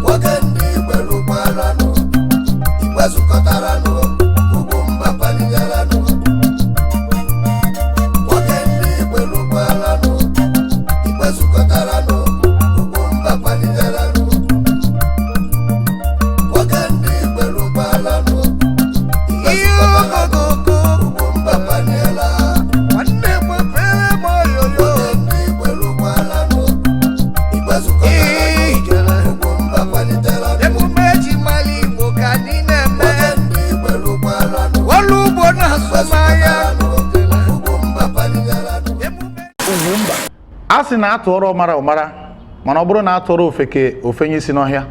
Nwoke ndị Igwe lụkwaranụ, Igwe zukọtaranụ, ugwu mba paligaranụ. Nwoke ndị Igwe lụkwaranụ, Igwe zukọtaranụ, ugwu mba paligaranụ. Nwoke ndị Igwe lụkwaranụ, Igwe zukọtaranụ, ugwu mba paliela. Nwanne mepere m oyoyo. Nwoke ndị Igwe lụkwaranụ, Igwe zukọtaranụ, Ijele. ugwu mba paliteranụ. Emume eji mara Igbo ka anyị na-eme. Nwoke ndị Igwe lụkwaranụ, Ọrụ ugbo na azụmahịa. Emume A sị na atụọrọ ọmara ụmara, mana ọ bụrụ na atụọrọ ofeke ofenye isi n'ọhịa.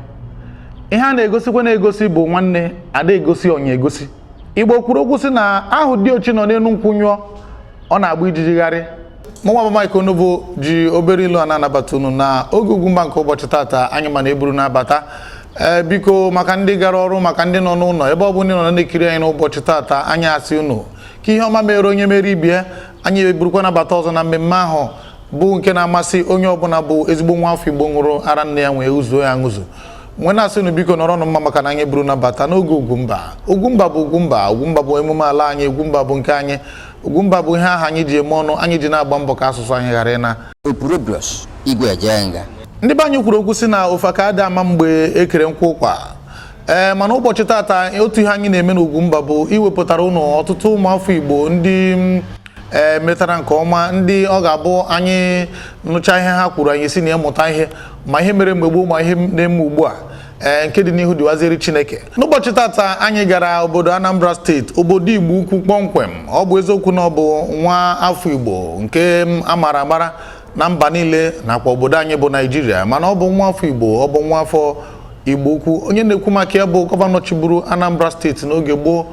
Ihe a na-egosikwa na-egosi bụ nwanne ada egosi ọnya egosi. Igbo kwuru okwu sị na ahụ diochi nọ n'elu nkwụ nyụọ, ọ na-agba ijijigharị. Mụnwa bụ Mike Onovo ji obere ilu a na-anabata unu na oge Ugwumba nke ụbọchị tata anyị ma na-eburu na-abata. Ee, biko, maka ndị gara ọrụ, maka ndị nọ n'ụlọ, ebe ọ bụ ndị nọ na-ekiri anyị n'ụbọchị tata, anyị asị unu ka ihe ọma mere onye mere ibie. Anyị eburukwa nabata ọzọ na mmemme ahụ bụ nke na-amasị onye ọbụla bụ ezigbo nwa afọ Igbo ṅụrụ ara nne ya wee uzuo ya aṅụzụ, nwee na-asị unu biko nọrọnụ mma, maka na anyị buru nabata n'oge Ugwumba. Ugwumba bụ Ugwumba, Ugwumba bụ emume ala anyị, Ugwumba bụ nke anyị, Ugwumba bụ ihe ahụ anyị ji eme ọnụ, anyị ji na-agba mbọ ka asụsụ anyị ghara ịna. Opurobios Igwe Ejenga. Ndị be anyị kwuru okwu sị na ofe aka adị ama mgbe ekere nkwụ ụkwa. Ee, mana ụbọchị tata, otu ihe anyị na-eme n'Ugwumba bụ iwepụtara ụnụ ọtụtụ ụmụafọ Igbo ndị ee metara nke ọma, ndị ọ ga-abụ anyị nụcha ihe ha kwuru, anyị si na ịmụta ihe, ma ihe mere mgbe gboo, ma ihe na-eme ugbu a, ee, nke dị n'ihu dịwazieri Chineke. N'ụbọchị tata, anyị gara obodo Anambra Steeti, obodo Igbo Ukwu kpọmkwem. Ọ bụ eziokwu na ọ bụ nwa afọ Igbo nke a mara amara na mba niile nakwa obodo anyị bụ Naijiria, mana ọ bụ nwa afọ Igbo, ọ bụ nwa afọ Igbo Ukwu. Onye na-ekwu maka ya bụ gọvanọ chịburu Anambra Steeti n'oge gboo,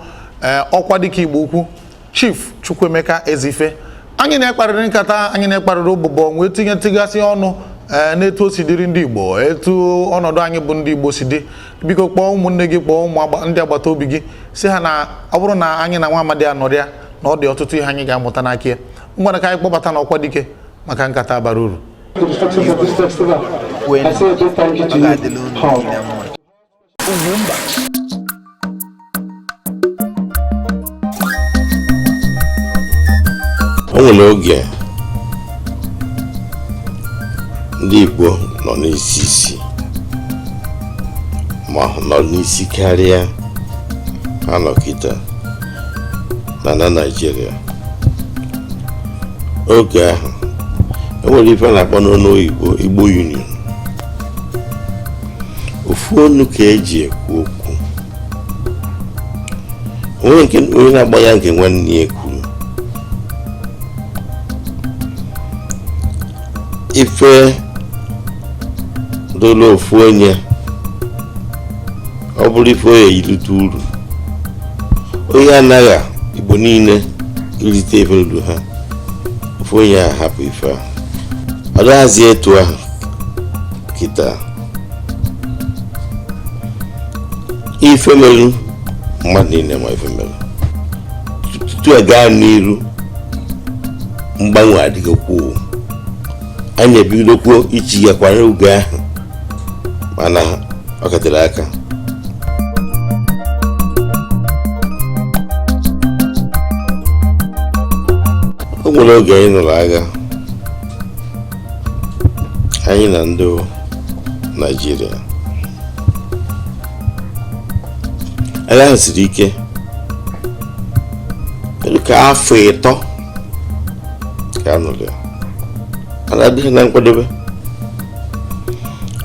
ee, ọkwa dịka Igbo Ukwu, Chief Chukwuemeka Ezeife. Anyị na-ekparịrị nkata, anyị na-ekparịrị ụbụbọ, wee tinye tịgasị ọnụ, ee, n'etu o si dịrị ndị Igbo, etu ọnọdụ anyị bụ ndị Igbo si dị. Biko, kpọọ ụmụnne gị, kpọọ ụmụ ndị agbata obi gị, si ha na ọ bụrụ na anyị na nwa amadi anọrịa, na ọ dị ọtụtụ ihe anyị ga-amụta n'aka ya. Ngwana, ka anyị kpọbata na ọkwa dike maka nkata bara uru. To the success of this festival. I say a big thank you to Ọ you. ga-adịla unu Hall. niile mma. O nwere oge ndị Igbo nọ n'isi isi, ma nọ n'isi karịa ha nọ kịta na Naịjirịa. Oge ahụ, e nwere ife a na-akpọ n'ọnụ oyibo Igbo Union. Ofu onu ka eji ekwu okwu, onwe nke onye na-agba ya nke nwanne ya kwuru ife dolo ofu onye, ọ bụrụ ife onye yirite uru, onye anaghị Igbo niile irite ife ruru ha, ofu onye a hapụ ife ahụ. Ọ dịghịzị etu ahụ kịta. Ife merụ mmadụ niile ma ife merụ tutu a gaa n'iru, mgbanwe adịghịkwuo. Anyị ebidokwuo ichigakwa n'oge ahụ, mana ọ katere aka. O nwere oge anyị nụrụ agha, anyị na ndị Naịjirịa. Agha ahụ siri ike ka afọ 3 ka a nụrụ ya, mana adịghị na nkwadobe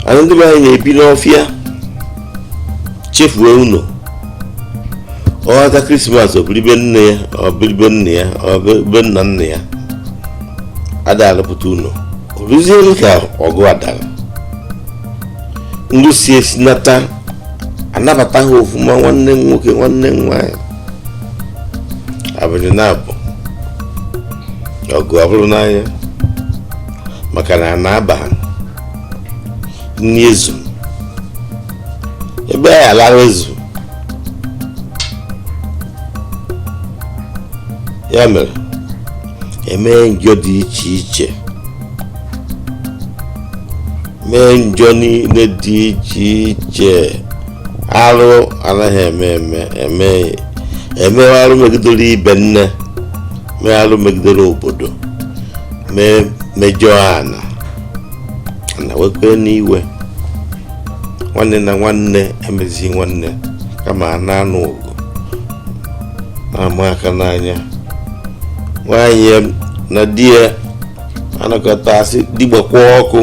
anyị. Ndị be anyị na-ebi n'ọfịa, chefuo ụlọ. Ọghọta Krismas, obiribe nne ya, obiribe nne ya, obiribe nna nna ya, ada alụpụta ụlọ. Rụziere ka ọgụ adara, ndị si esi nata anabata ha ofụma, nwanne m nwoke, nwanne m nwaanyị, abalị na-abụ ọgụ abụrụ n'anya, maka na a na-aba ha. Nri ezu ebe anyị alara ezu. Ya mere emee njọ dị iche iche, mee njọ niile dị iche iche. Arụ anaghị eme eme eme eme arụ megidere ibe nne, mee arụ megidere obodo, mee mejọọ ana ana wekwe n'iwe. Nwanne na nwanne emezighị nwanne, kama a na-anụ ọgụ na-ama aka n'anya. Nwaanyị na di ya anakọta asị digbakwa ọkụ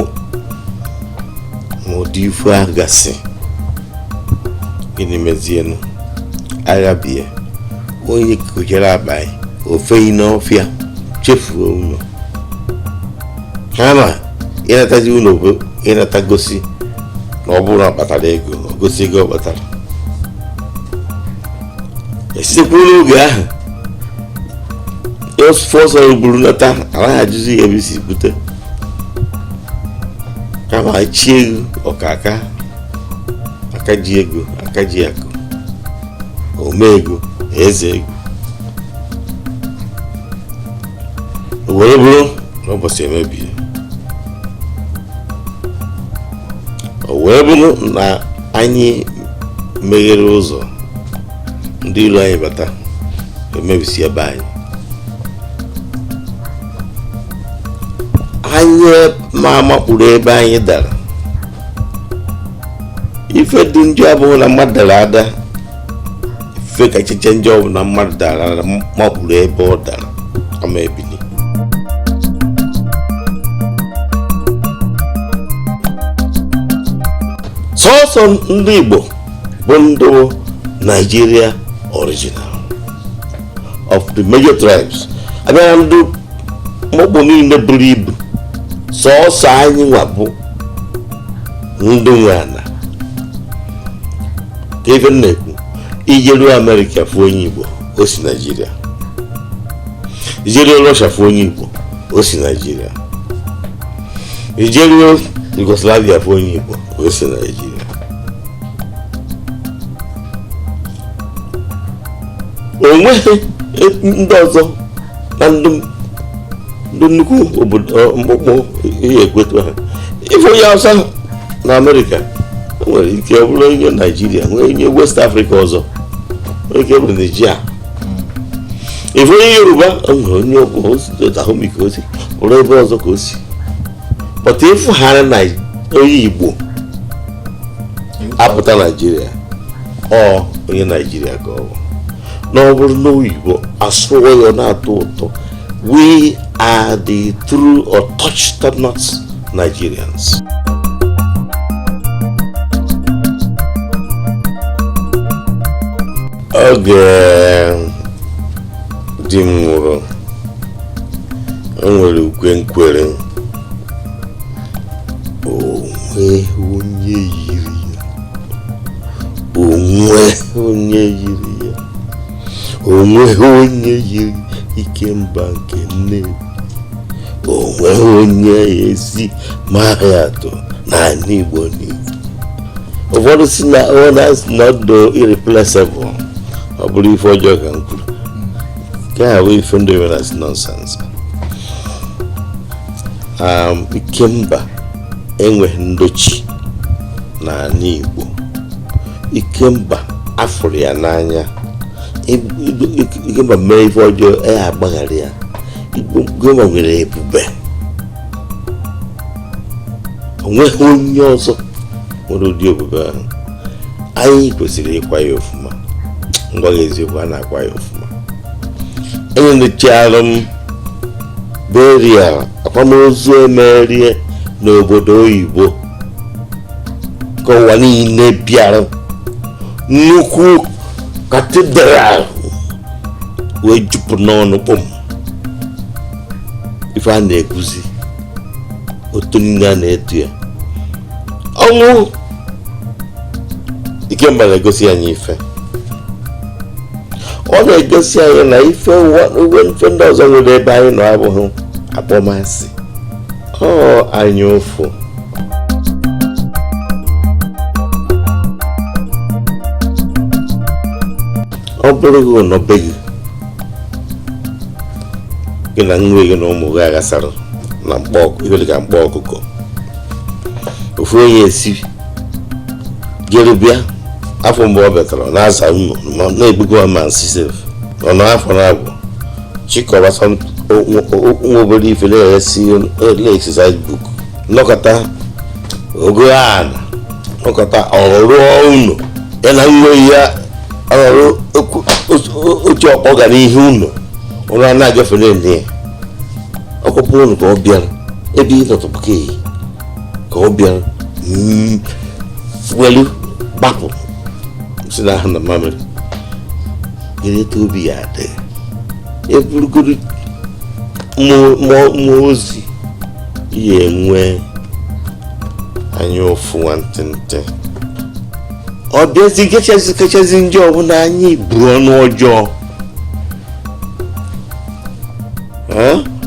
ma ụdị ife ahụ gasị. Gịnị mezienụ? Agha bie, onye kụjere akpa ya ofeghị n'ọfịa, chefuo ụlọ. Kama ịnatazi ụlọ bụ ịnata gosi na ọ bụrụ na ọ kpatara ego, ọ gosi ego ọ kpatara. Esitekwa n'oge ahụ ọsọ buru nata, anaghị ajụzi ya ebe isi bute, kama chi ego ọkaka aka ji ego, aka ji akụ, ome ego, eze ego. O were bụrụ na ụbọchị emebie, o wee bụrụ na anyị meghere ụzọ, ndị iro anyị bata emebisi ebe anyị. Anyị ma amakpụrụ ebe anyị dara. Ife dị njọ abụghị na mmadụ dara ada. Ife kachacha njọ bụ na mmadụ dara ada makpụrụ ebe ọ dara ama ebili. Sọsọ ndị Igbo bụ ndị Nigeria original of the major tribes. Abịa ndị mkpọkpọ niile buru ibu, sọsọ anyị nwa bụ ndị nwe ala. Ka ife m na-ekwu, ijeruo Amerịka fụ onye Igbo, o si Naijiria. Ijeruo Russia fụ onye Igbo, o si Naijiria. Ijeruo Yugoslavia fụ onye Igbo, o si Naijiria. O nweghị ndị ọzọ na ndị nnukwu obodo mkpụkpụ ihe ekwetu ha. Ife onye Hausa na Amerịka nwere ike ọ bụrụ onye Naijiria, nwee onye West Africa ọzọ, nwere ike bụrụ Nigeria. Ife onye Yoruba nwere onye ọbụla Dahomey ka o si, bụrụ ebe ọzọ ka o si. But ịfụ ha na onye Igbo apụta Naijiria, ọ onye Naijiria ka ọ bụ. Na ọ bụrụ na oyibo asụọ ya na-atọ ụtọ, we are the true or touch not Nigerians. Oge di m nwụrụ, o nwere ukwe nkwere, onwe onye yiri ya, onwe onye yiri ya, onwe onye yiri Ikemba nke Nnewi, onwe onye ezi mahịa atọ n'ala Igbo niile. Ụfọdụ si na ọ na-ọdụ irreplaceable, ọ bụrụ ife ọjọọ ka m kwuru. Nke a bụ ife ndị nwere asị nonsense. Ikemba enweghị ndochi n'ala Igbo. Ikemba afụrụ ya n'anya. Ikemba mere ife ọjọọ, ya agbaghara ya. Ikemba nwere ebube. O nweghị onye ọzọ nwere ụdị ebube ahụ. Anyị kwesịrị ịkwa ya ọfụma. Ngwa gị eziokwu, a na-akwa ya ọfụma. Enyechaala m burial, akwamozu emerie n'obodo oyibo ka ụwa niile bịara, nnukwu katidral wee jupụ n'ọnụ kpọm. Ife a na-ekwuzi otu niile a na-etu ya. Ọnwụ Ikemba na-egosi anyị ife. Ọ na-egosi anyị na ife ife ndị ọzọ nwere ebe anyị nọ abụghị akpọmasị, ọ anya ụfụ. Ọ bụrụ gị nọ be gị, gị na nwa gị na ụmụ gị aghasara na mkpọ ife dịka mkpọ ọkụkọ, ofu onye esi jere bịa afọ mgbe ọ bịatara ọ na-aza unu ma na-egbukwa ma nsị sef ọ nọ afọ na-agwụ chịkọba nwa obere ife na-eresi na-exercise book nọkọta ogo ana nọkọta ọrụọ unu ya na nwe ya ọrụ otu ọkpọ gara ihe unu ụlọ a na-agafe na-ene ya ọkpụkpụ unu ka ọ bịara ebe ị nọtụpụka ka ọ bịara welu gbapụ si na ahụ na mamịrị gịnị etu obi ya adị eburugoro mmụọ ozi ya enwe anya ụfụ nwantịntị ọ bịazi kachasị kachasị ndị ọbụla anyị buru ọnụ ọjọọ.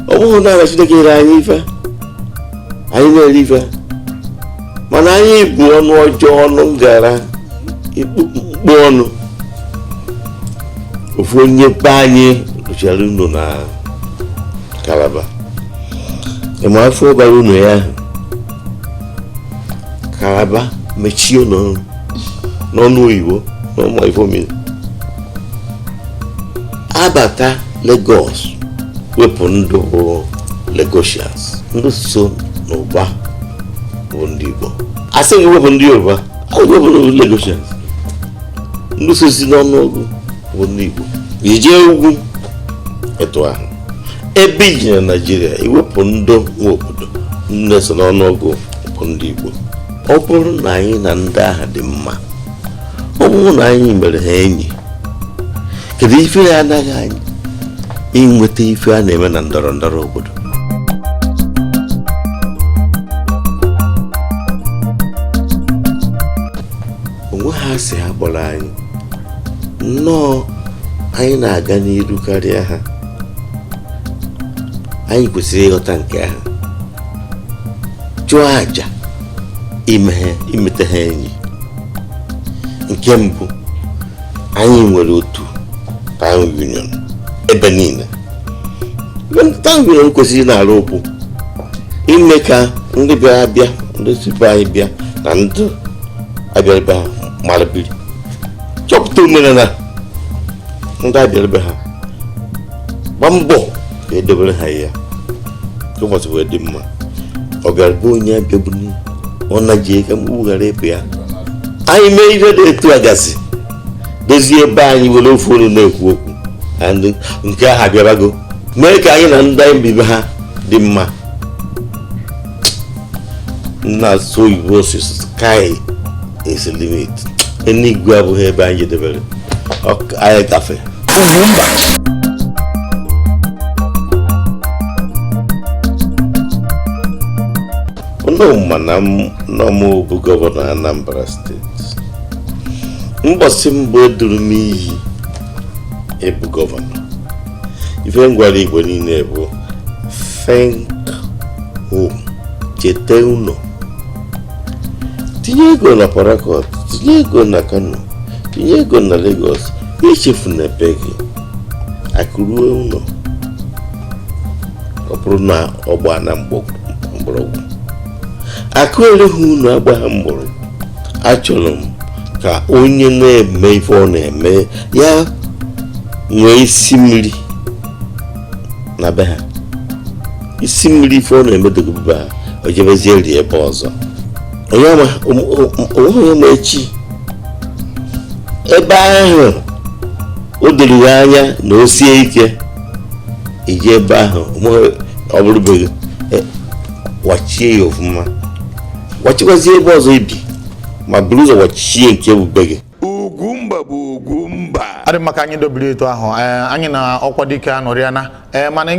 Ọ bụghị na Chineke nyere anyị ife anyị na-eri ife, mana anyị bu ọnụ ọjọọ, ọnụ gara mkpu ọnụ. Ofu onye be anyị rụchara unu na Calabar, ịma afọ bara unu ya Calabar mechie n'ọnụ n'ọnụ oyibo n'ọnụ ife omiri abata Lagos, wepụ ndụ bụ Lagosians, ndị so n'ụba bụ ndị Igbo. Asị gị wepụ ndị Yoruba, asị gị wepụ ndị Lagosians, ndị sosi n'ọnụọgụ bụ ndị Igbo. Ijee ugwu etu ahụ ebe iji na Naịjirịa, iwepụ ndị nwe obodo ndị so n'ọnụọgụ bụ ndị Igbo. Ọ bụrụ na anyị na ndị ahụ dị mma, ọ bụrụ na anyị mere ha enyi, kedu ife ya anaghị anyị inweta ife a na-eme na ndọrọ ndọrọ obodo? Onwe ha si ha kpọrọ anyị nnọọ, anyị na-aga n'iru karịa ha. Anyị kwesịrị ịghọta nke ahụ, chụọ àjà imete ha enyi. Nke mbụ, anyị nwere otu town union ebe niile. Town union kwesịrị na-arụ bụ ime ka ndị bịara abịa, ndị si be anyị bịa na ndị abịara be ha mara biri, chọpụta omenala ndị abịara be ha, gba mbọ ka edobere ha ya ka ụbọchị wee dị mma. Ọ bịara bụ onye abịagbuni ọ na-ji ka mkpụrụ ghara ịpụ ya. Anyị mee ife dị etu a gasị, dozie ebe anyị, were ofu olu na-ekwu okwu, nke ahụ abịabago mee ka anyị na ndị anyị bibe ha dị mma. Na-asụ oyibo si sky is limit, eluigwe abụghị ebe anyị jedebere, anyị gafe. Ugwumba. Unu ma na mụ bụ gọvanọ Anambra steeti. Mbọsị mbụ eduru m iyi ịbụ gọvanọ, ife m gwara Igbo niile bụ think home, cheta ụlọ, tinye ego na Port Harcourt, tinye ego na Kano, tinye ego na Lagos, ichefu na ebe gị akụruo ụlọ. Ọ bụrụ na ọ gbaa na mgbọrọgwụ, akụ ereghị unu agbagha mgbọrọgwụ. Achọrọ m ka onye na-eme ife ọ na-eme ya nwee isi mmiri na be ha, isi mmiri ife ọ na-eme dogobe ha, o jebezie rie ebe ọzọ. Onye onweghị onye ma echi. Ebe ahụ o doro ya anya na o sie ike ije ebe ahụ, ọ bụrụbeghị wachie ya ofụma, wachikwazie ebe ọzọ ibi, ma buru ụzọ wachie nke ebube gị. Ugwumba bụ Ugwumba. Adị maka anyị dobiri etu ahụ anyị na ọkwa dike anọrịana mana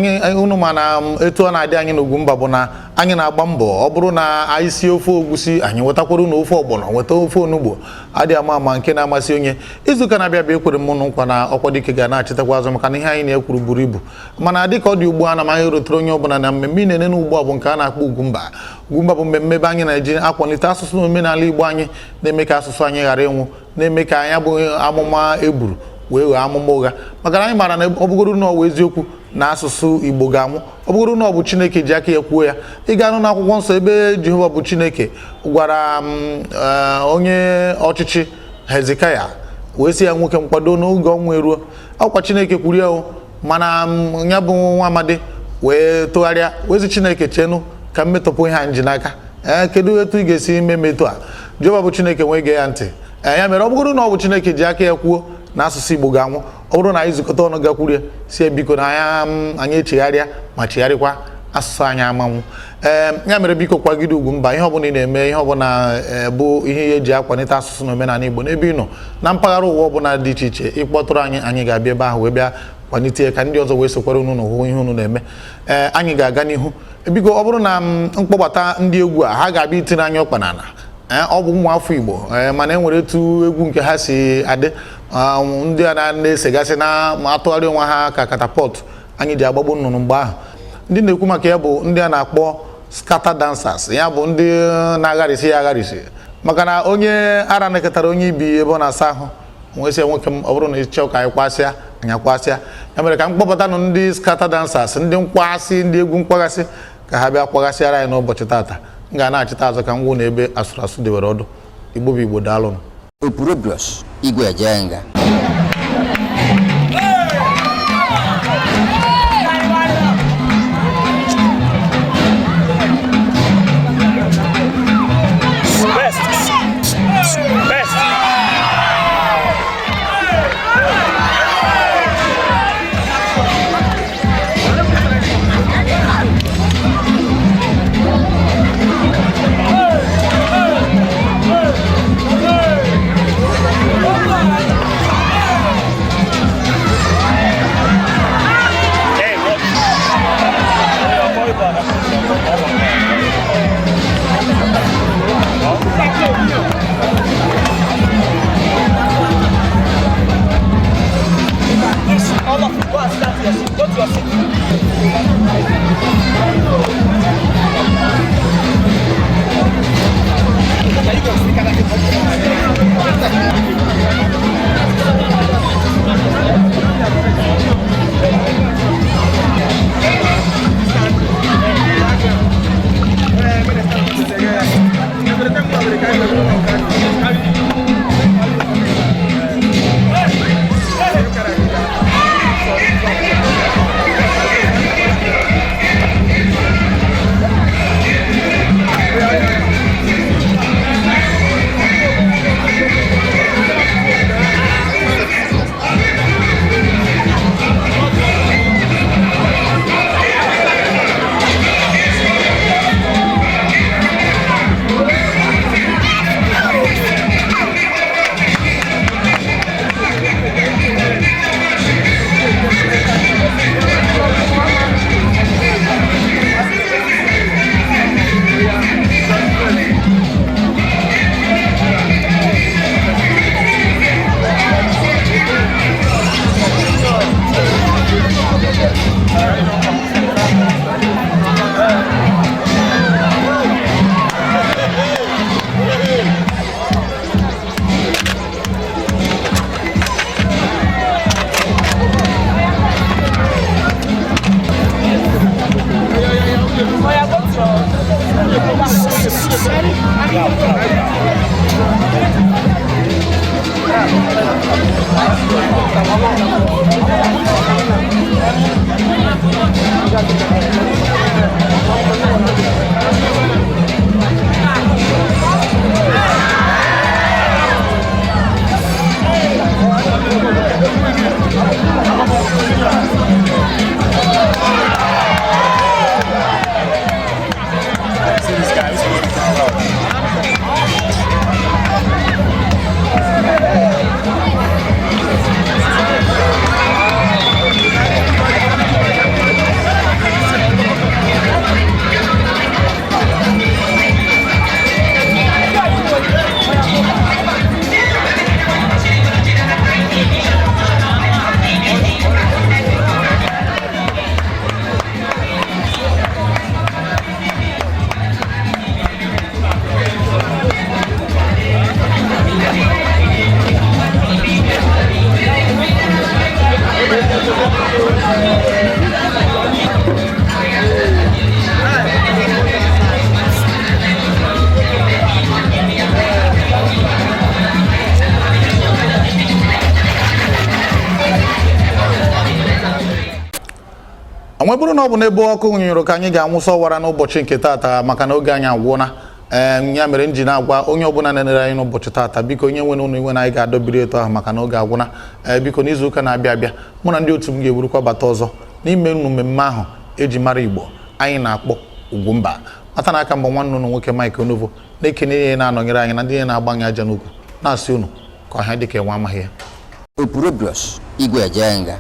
unu ma na etu ọ na-adị anyị n'Ugwumba bụ na anyị na-agba mbọ. Ọ bụrụ na anyị sie ofe ogwusi, anyị nwetakwara unu ofe ọgbọnọ, nweta ofe onugbo, adị ama ama nke na-amasị onye. Izuụka na-abịa bịa, ekwere m ụnụ nkwa na ọkwa dike ga na-achịtakwa azụ, maka na ihe anyị na-ekwuru buru ibu. Mana dịka ọ dị ugbu a, na m anyị rutere onye ọbụla na mmemme ị na-enene ugbu a bụ nke a na-akpọ Ugwumba. Ugwumba bụ mmemme ebe anyị na-eji akwalite asụsụ na omenala Igbo anyị, na-eme ka asụsụ anyị ghara ịnwụ, na-eme ka anyị abụghị amụma egburu. Wee ghọọ amụma ụgha, maka na anyị maara na ọ bụgoro na ọ bụ eziokwu na asụsụ Igbo ga-anwụ, ọ bụgoro na ọ bụ Chineke ji aka ya kwuo ya. Ị ga-anụ n'akwụkwọ nsọ ebe Jehova bụ Chineke gwara onye ọchịchị Hezekaya wee sị ya, "Nwoke, nkwado n'oge ọnwụ eruo." Ọkwa Chineke kwuru ya o, mana ya bụ nwa amadi wee tụgharịa wee sị Chineke, "Chenu ka m metọpụ ihe a nji n'aka. Ee, kedu etu ị ga-esi ime etu a?" Jehova bụ Chineke nwee gee ya ntị. Ee, ya mere ọ bụrụ na ọ bụ Chineke ji aka ya kwuo na asụsụ Igbo ga-anwụ, ọ bụrụ na anyị zukọta ọnụ gakwuru ya si ya, "Biko, na anyị echegharịa ma chegharịkwa, asụsụ anyị amanwụ." Ee, ya mere biko kwagide Ugwumba. Ihe ọbụla ị na-eme, ihe ọbụla bụ ihe eji akwalite asụsụ na omenala Igbo n'ebe ị nọ na mpaghara ụwa ọbụla dị iche iche, ịkpọtụrụ anyị, anyị ga-abịa ebe ahụ wee bịa kwalite ya ka ndị ọzọ wee sokwara unu n'ụhụ ihe unu na-eme. Ee, anyị ga-aga n'ihu. Biko, ọ bụrụ na m mkpọbata ndị egwu a, ha ga-abịa itinye anyị ọkpa n'ala. Ee, ọ bụ ụmụ afọ Igbo, ee, mana e nwere etu egwu nke ha si adị. Ndị a na-esegasị na ma atụgharị onwe ha ka catapult anyị ji agbagbo nnụnụ. Mgbe ahụ ndị na-ekwu maka ya bụ ndị a na-akpọ scatter dancers, ya bụ ndị na-agharịsị ya agharịsị, maka na onye ara nekọtara onye ibi ebe ọ na-asa ahụ nwee sị ya, "Nwoke m, ọ bụrụ na ị chọọ ka anyị kwasịa, anyị akwasịa." Ya mere ka m kpọpụtanụ ndị scatter dancers, ndị nkwasị, ndị egwu nkwagasị, ka ha bịa kwagasịara anyị n'ụbọchị tata. M ga na-achịta azụ ka m gwụ na ebe asụrụ asụ dewere ọdụ. Igbo bụ Igbo, daalụnụ. Opurobios Igwe Ejenga. Best. Best. Hey, what? Please, all of you, go and stand to your seat. Go to your seat. See this guy? He's supposed to be proud. Wee bụrụ na ọ bụ n'ebe ọkụ nyụrụ ka anyị ga-anwụsọ ọwara n'ụbọchị nke taata, maka na oge anyị agwụna. Ee, ya mere m ji na-agwa onye ọbụla na-enere anyị n'ụbọchị taata, biko, onye nwe n'ụlọ iwe na anyị ga-adọbiri etu ahụ maka na oge agwụna. Ee, biko, n'izu ụka na-abịa abịa, mụ na ndị otu m ga-eburukwa bata ọzọ n'ime unu mmemme ahụ eji mara Igbo anyị na-akpọ Ugwumba. Mata na aka mbụ, nwanne unu nwoke Mike Onovo na-ekene ihe na-anọnyere anyị na ndị na-agba anyị aja n'ukwu, na-asị unu ka ọha dịka enwe amaghị ya. Opurobios Igwe Ejenga.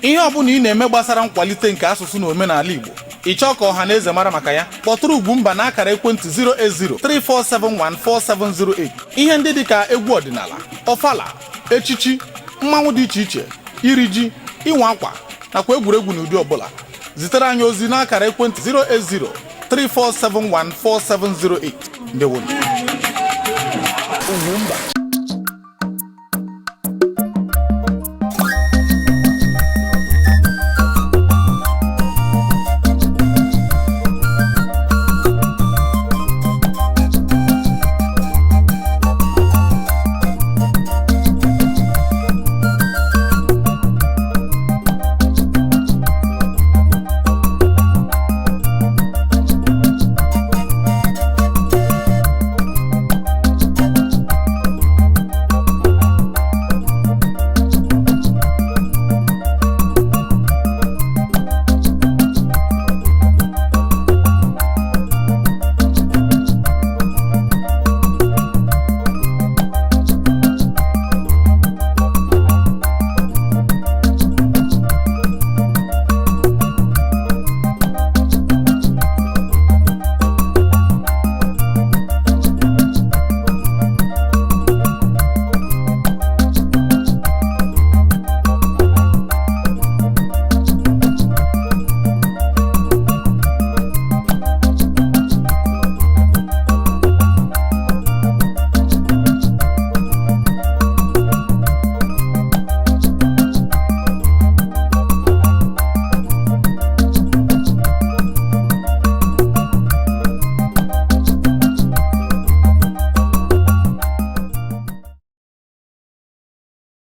Ihe ọbụla ị na-eme gbasara nkwalite nke asụsụ na omenala Igbo, ị chọọ ka ọha na eze mara maka ya, kpọtụrụ Ugwumba na akara ekwentị 08034714708. Ihe ndị dịka egwu ọdịnala, ọfala, echichi, mmanwụ dị iche iche, iri ji, ịnwa akwa nakwa egwuregwu n'ụdị ọbụla, zitere anyị ozi n'akara ekwentị 08034714708. Ndewonu. Ugwumba.